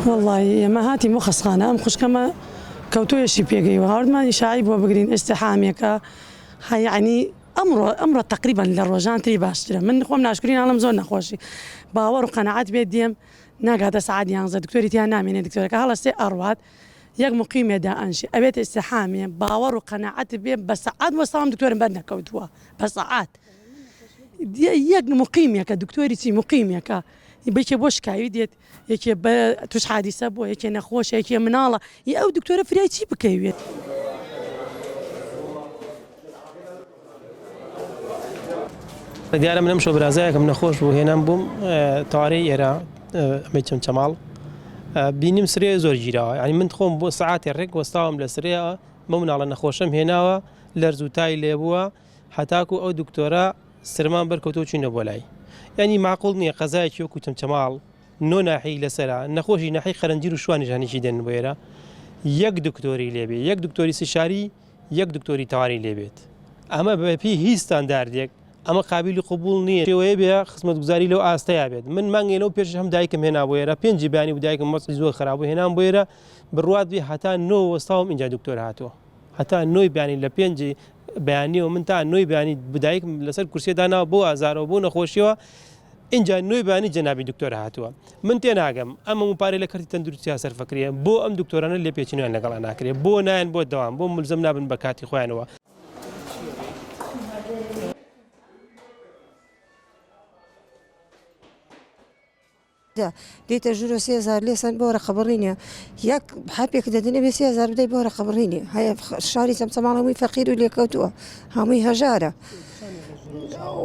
وەڵڵاهی ئێمە هاتین بۆ خەستخانە ئەم خوشکەمە کەوتۆیەشی پێگەیوە هاوردمان ئیشاعی بۆ بگرین ئیزدحامێکە هە یەعنی ئەمڕۆ ئەمڕۆ تەقریبەن لە ڕۆژان تری باشترە من خۆم ناشکرین ئەڵێم زۆر نەخۆشی باوەڕ و قەناعەت بێت دێم ناگاتە سەعات یانزە دکتۆری تیا نامێنێ دکتۆرەکە هەڵەستێ ئەڕوات یەک مقیمێ دائەنشێ ئەبێتە ئیزدحامێ باوەڕ و قەناعەت بێ بە سەعات وەستاوم دکتۆرم بەر نەکەوتووە بە سەعات یەک مقیمێکە دکتۆری چی مقیمێکە بێکێ بۆ شکاوی دێت یەکێ بە توش حادیسە بووە یەکێ نەخۆشە یەکێ مناڵە ی ئەو دکتۆرە فریای چی بکەوێت؟ دیارە من ئەمشەو برازایەکم نەخۆش بوو هێنام بووم تەوارەی ئێرە ئەمەی چەمچەماڵ بینیم سرێ زۆر گیراوە یعنی من خۆم بۆ سەعاتێ ڕێک وەستاوم لە سرێ بەو مناڵە نەخۆشەم هێناوە لەرز و تای لێبووە هەتاکو ئەو دکتۆرە سرمان بەرکەوتەوە چوینە بۆ لای یانی ماقوڵ نییە قەزایەکی وەکو چەمچەماڵ نۆ ناحیەی لەسەرە نەخۆشی ناحیەی قەرەنجیر و شوانیش هەنیکی دێنن بۆ ئێرە یەک دکتۆری لێبێ یەک دکتۆری سیشاری یەک دکتۆری تەواری لێبێت ئەمە بەپی هیچ ستانداردێک ئەمە قابلی قبول نییە شێوەیە بێ خزمەتگوزاری لەو ئاستەیا بێت من مانگێ لەو پێش هەم دایکم هێنا بۆ ئێرە پێنجی بەیانی بوو دایکم وەزعی زۆر خراپ بوو هێنام بۆ ئێرە بڕوات بێ هەتا نۆ وەستاوم ئینجا دکتۆر هاتووە هەتا نۆی بەیانی لە پێنجی بەیانیەوە من تا نۆی بەیانی دایکم لەسەر کورسیە داناوە بۆ ئازارەوە بۆ نەخۆشیەوە ئینجا نۆی بەیانی جەنابی دکتۆر هاتووە من تێناگەم ئەم هەموو پارەی لە کەرتی تەندروستیا سەرفەکرێ بۆ ئەم دکتۆرانە لێپێچینەوەیان لەگەڵا ناکرێ بۆ نایەن بۆ دەوام بۆ ملزەم نابن بە کاتی خۆیانەوە. دێتە ژوورۆ 3000 لێسەن بۆ رەقەبڕینە یەک حەپێک دەدەن ئەبێ 3000 بدەی بۆ رەقەبڕینی هەیە شاری چەمچەماڵ هەمووی فەقیر و لێکەوتووە هەمووی هەژارە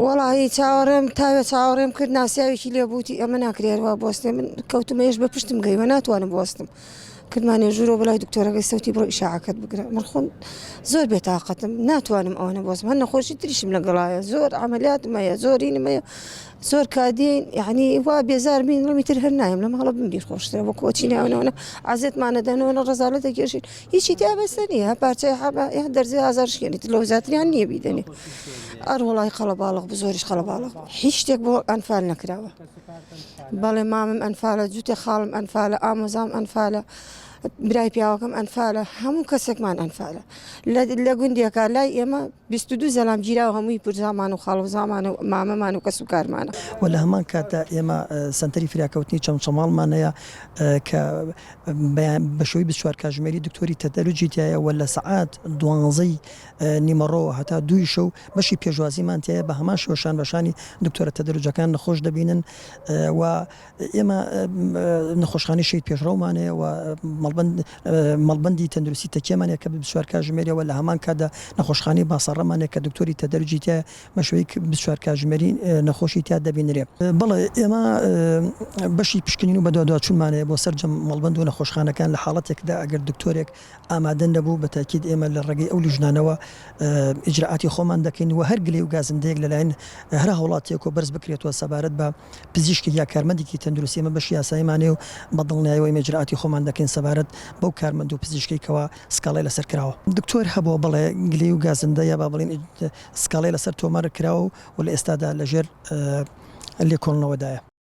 وەڵی چاوەڕێم تاوێ چاوەڕێم کرد ناسیاوێکی لێ بووتی ئەمە ناکرێرەوە بۆستێ من کەوتمە ێش بە پشتم گەیوە ناتوانم بۆستم کردمانە ژوورەوە بەلای دکتۆرەکەی سەوتی بڕۆ ئیشاعەکەت بگرە من خۆم زۆر بێتاقەتم ناتوانم ئەوەنە بۆستم هەر نەخۆشی تریشم لەگەڵایە زۆر عملیاتم هەیە زۆرینم هەیە زۆر کادین یعنی وا بێزار بین ڵمی تر هەر نایم لە ماڵە بمری خۆشترە وە کۆچی ناونەوەە عزیەتمانەدەنەوە نە ڕەزالە دەکێشین هیچی تیا بەسە نییە هە پارچەی حەبە یا دەرزی هازار شکێنیت لەو زیاتریان نییە بیدەنێ ئەر وڵی قەڵەباڵغ بوو زۆریش قەڵەباڵغ بوو هیچ شتێک بۆ ئەنفال نەکراوە بەڵێ مامم ئەنفالە جووتێ خاڵم ئەنفالە ئامۆزام ئەنفالە برای پیاوەکەم ئەنفالە هەموو کەسێکمان ئەنفالە لە گوندێکا لای ئێمە 22 زەلام گیراوە هەمووی پورزامان و خاڵۆزامان و مامەمان و کەس و کارمانە. و لە هەمان کاتدا ئێمە سەنتەری فریاکەوتنی چەمچەماڵمان هەیە کە بە شێوەی 24 کاتژمێری دکتۆری تەدەروجی تیایە و لە سەعات دوانزەی نیمەڕۆوە هەتا دووی شەو بەشی پێشوازیمان تیایە بە هەمان شێوە شان بە شانی دکتۆرە تەدەروجەکان نەخۆش دەبینن و ئێمە نەخۆشخانەی شەهید پێشڕەومان هەیە و مەڵبەند مەڵبەندی تەندروستی تەکیەمان هەیە کە 24 کاتژمێریە و لە هەمان کاتدا نەخۆشخانەی باسەڕەمان هەیە کە دکتۆری تەدەروجی تیایە بە شێوەی 24 کاتژمێری نەخۆشی تیا دەبینرێ. بەڵێ ئێمە بەشی پشکنین و بەدواداچوونمان هەیە بۆ سەرجەم مەڵبەند و نەخۆشخانەکان لە حاڵەتێکدا ئەگەر دکتۆرێک ئامادە نەبوو، بە تاکید ئێمە لە ڕێگەی ئەو لیژنانەوە ئیجرائاتی خۆمان دەکەین و هەر گلەی و گازندەیەک لەلایەن هەر هاوڵاتیەکەوە بەرز بکرێتەوە سەبارەت بە پزیشکێک یا کارمەندێکی تەندروستی ئێمە بەشی یاساییمان هەیە و بە دڵنیایەوە ئێمە ئیجرائاتی خۆمان دەکەین سەبارەت بەو کارمەند و پزیشکەی کەوا سکاڵای لەسەر کراوە. دکتۆر هەبووە بەڵێ گلەی و گازندە یا با بڵێین سکاڵای لەسەر تۆمار کراوە و لە ئێستادا لەژێر لێکۆڵنەوەدایە.